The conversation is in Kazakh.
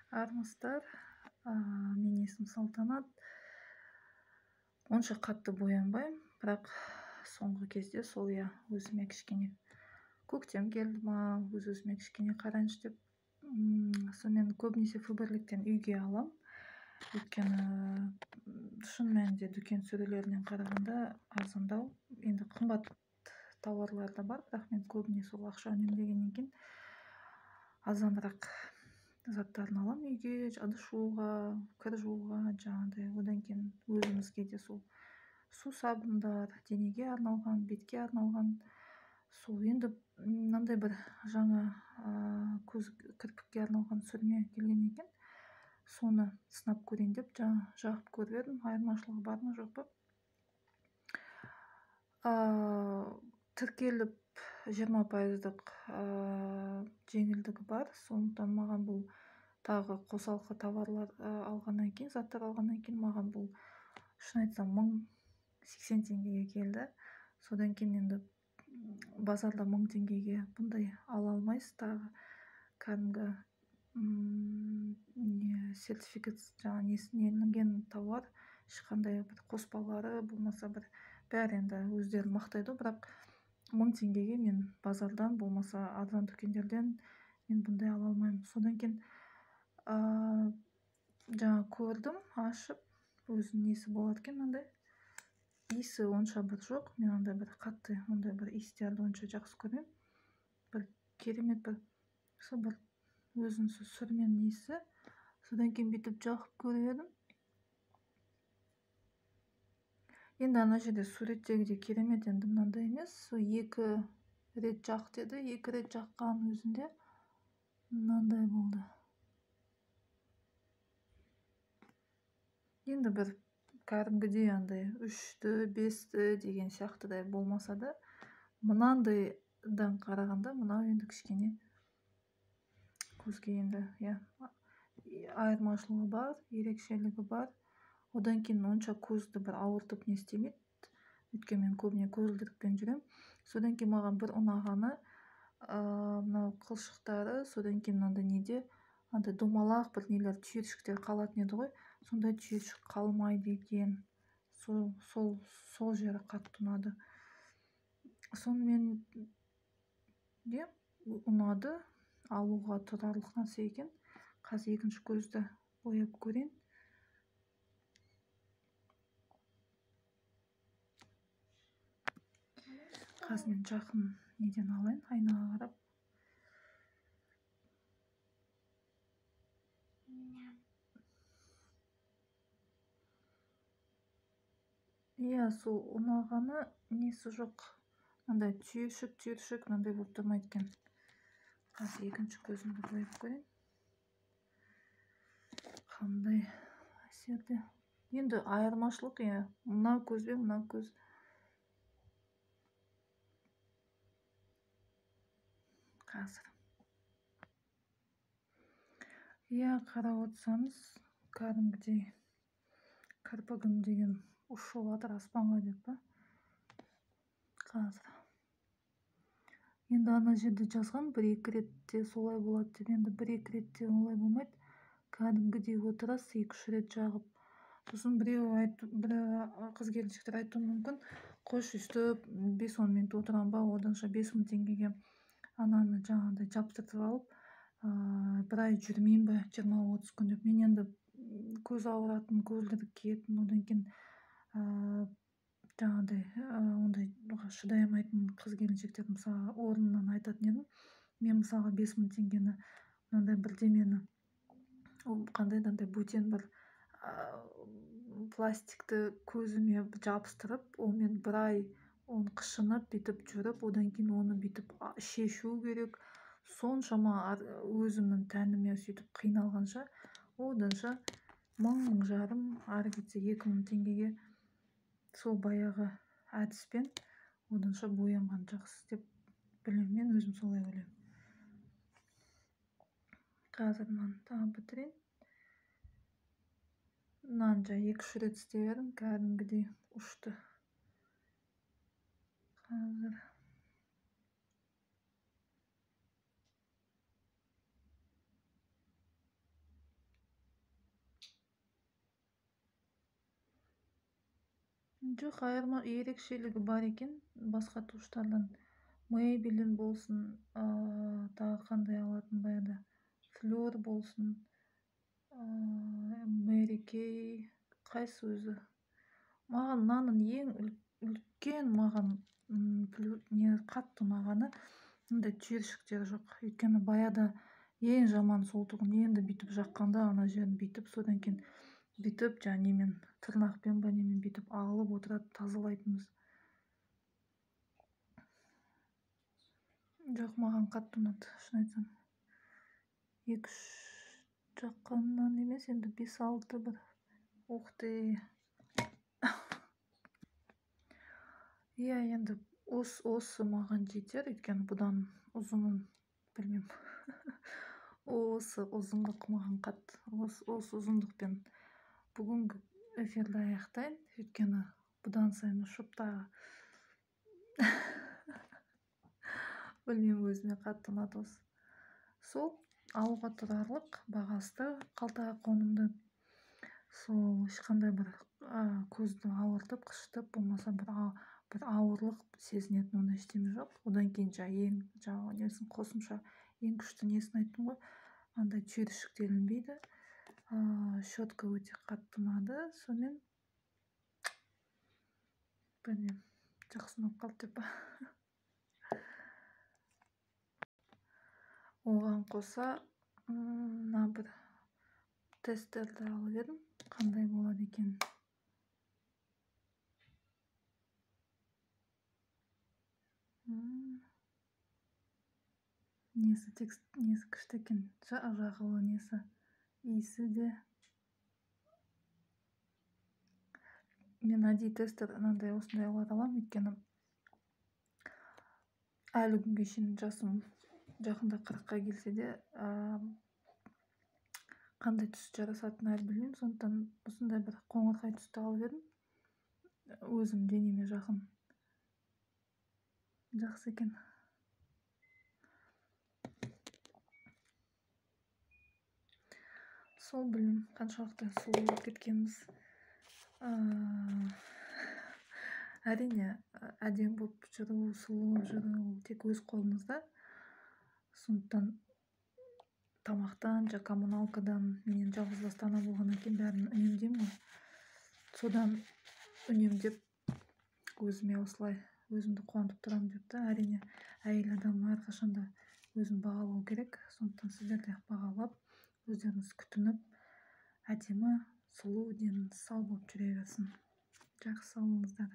Армысыздар, менің есімім Салтанат. Онша қатты боянбаймын, бірақ соңғы кезде сол я өзіме кішкене көктем келді ма, өз-өзіме кішкене қарайыншы деп, сонымен көбінесе Фаберликтен үйге алам. Өйткені шын мәнінде дүкен сөрелерінен қарағанда арзандау. Енді қымбат тауарлар да бар, бірақ мен көбіне сол ақша үнемдегеннен кейін арзанырақ заттарын алам үйге, ыдыс жууға, кір жууға, жаңағыдай. Одан кейін өзімізге де сол су сабындар, денеге арналған, бетке арналған. Сол енді мынандай бір жаңа көз кірпікке арналған сүрме келген екен. Соны сынап көрейін деп жаңа жағып көріп едім, айырмашылығы бар ма жоқ па. Тіркеліп 20%-дық жеңілдігі бар. Сондықтан маған бұл тағы қосалқы товарлар алғаннан кейін, заттар алғаннан кейін маған бұл шын айтсам 1080 теңгеге келді. Содан кейін енді базарда 1000 теңгеге бұндай ала алмайсыз. Тағы кәдімгі не сертификат жаңа несінен тауар, ешқандай бір қоспалары болмаса бір бәрі енді өздері мақтайды, бірақ 1000 теңгеге мен базардан болмаса арзан дүкендерден мен бұндай ала алмаймын. Содан кейін жаңа көрдім, ашып өзінің несі болады екен мынандай. Иісі онша бір жоқ, мен андай бір қатты ондай бір иістерді онша жақсы көрмеймін. Бір керемет бір сол бір өзінің сол сүрменің иісі. Содан кейін бүйтіп жағып көріп едім. Енді ана жерде суреттегідей керемет енді мынандай емес. Сол 2 рет жақ деді, 2 рет жаққан өзінде мынандай болды. Енді бір кәдімгідей андай 3-ті, 5-ті деген сияқтыдай болмаса да, мынандайдан қарағанда мынау енді кішкене көзге енді иә айырмашылығы бар, ерекшелігі бар. Одан кейін онша көзді бір ауыртып не істемейді. Өйткені мен көбіне көзілдірікпен жүремін. Содан кейін маған бір ұнағаны мынау қылшықтары, содан кейін мынандай неде андай домалақ бір нелер түйіршіктер қалатын еді ғой. Сондай түйіршік қалмайды екен. Сол жері қатты ұнады. Сонымен де ұнады, алуға тұрарлық нәрсе екен. Қазір екінші көзді бояп көрейін. Қазір мен жақын неден алайын, айнаға қарап. Иә, сол ұнағаны несі жоқ. Мынандай түйіршік-түйіршік мынандай болып тұрмайды екен. Қазір екінші көзімді бояп көрейін. Қандай әсерде. Енді айырмашылық, иә, мына көз бен мына көз. Қазір. Иә, қарап отырсаңыз, кәдімгідей кірпігім деген ұшып жатыр аспанға деп па. Қазір. Енді ана жерде жазған 1-2 ретте солай болады деп, енді 1-2 ретте олай болмайды. Кәдімгідей отырасыз 2-3 рет жағып. Сосын біреу бір қыз келіншектер айтуы мүмкін, қойшы өйстіп 5-10 минут отырам ба, оданша 5000 теңгеге ананы жаңағыдай жабыстырып алып, бір ай жүрмеймін бе, 20-30 күн деп. Мен енді көз ауыратын, көзілдірік киетін, одан кейін жаңағыдай ондайға шыдай алмайтын қыз келіншектер мысалға орнынан айтатын едім. Мен мысалға 5000 теңгені мынандай бірдемені, қандай да андай бөтен бір пластикті көзіме жабыстырып, онымен бір ай оны қышынып бүйтіп жүріп, одан кейін оны бүйтіп шешу керек. Соншама өзімнің тәніме сөйтіп қиналғанша, оданша 1000, 1500, ары кетсе 2000 теңгеге сол баяғы әдіспен оданша боянған жақсы деп білемін. Мен өзім солай ойлаймын. Қазір мынаны тағы бітірейін. Мынаны жай 2-3 рет істеп едім, кәдімгідей ұшты. Қазір. Жоқ, айырма ерекшелігі бар екен басқа туштардан. Maybelline болсын, тағы қандай алатын баяғыда, Fleur болсын, Mary Kay, қайсы өзі. Маған мынаның ең үлкен маған не қатты ұнағаны мындай түйіршіктері жоқ. Өйткені баяғыда ең жаман сол тұғын. Енді бүйтіп жаққанда ана жерін бүйтіп, содан кейін бүйтіп жаңа немен, тырнақпен ба немен бүйтіп алып отырады, тазалайтынбыз. Жоқ, маған қатты ұнады, шын айтсам. 2-3 жаққаннан емес, енді 5-6 бір. Ух ты. Иә, енді осы маған жетер, өйткені бұдан ұзынын білмеймін. Осы ұзындық маған қатты. Осы ұзындықпен бүгінгі эфирді аяқтайын, өйткені бұдан сайын ұшып тағы білмеймін, өзіме қатты ұнады осы. Сол алуға тұрарлық, бағасы да қалтаға қонымды. Сол ешқандай бір көзді ауыртып, қышытып, болмаса бір ауырлық сезінетін ондай ештеме жоқ. Одан кейін жаңа ең жаңағы несін қосымша ең күшті несін айттым ғой, андай түйіршіктелінбейді. Щетка өте қатты ұнады. Сонымен білмеймін, жақсы ұнап қалды деп. Оған қоса мына бір тестерді алып едім, қандай болады екен. Несі текст, несі күшті екен, жағылы несі, иісі де. Мен әдейі тестер мынандай осындайлар аламын, өйткені әлі күнге шейін жасым жақында 40-қа келсе де, қандай түс жарасатынын әлі білмеймін. Сондықтан осындай бір қоңырқай түсті алып едім. Өзім денеме жақын. Жақсы екен. Сол білмеймін, қаншалықты сұлу болып кеткеніміз. Әрине, әдемі болып жүру, сұлу болып жүру ол тек өз қолыңызда. Сондықтан тамақтан, жа коммуналкадан, мен жалғызбасты ана болғаннан кейін бәрін үнемдеймін ғой. Содан үнемдеп өзіме осылай өзімді қуантып тұрамын деп та. Әрине, әйел адам әрқашанда өзін бағалау керек. Сондықтан сіздер де бағалап, өздеріңіз күтініп, әдемі, сұлу, деніңіз сау болып жүре берсін. Жақсы, сау болыңыздар.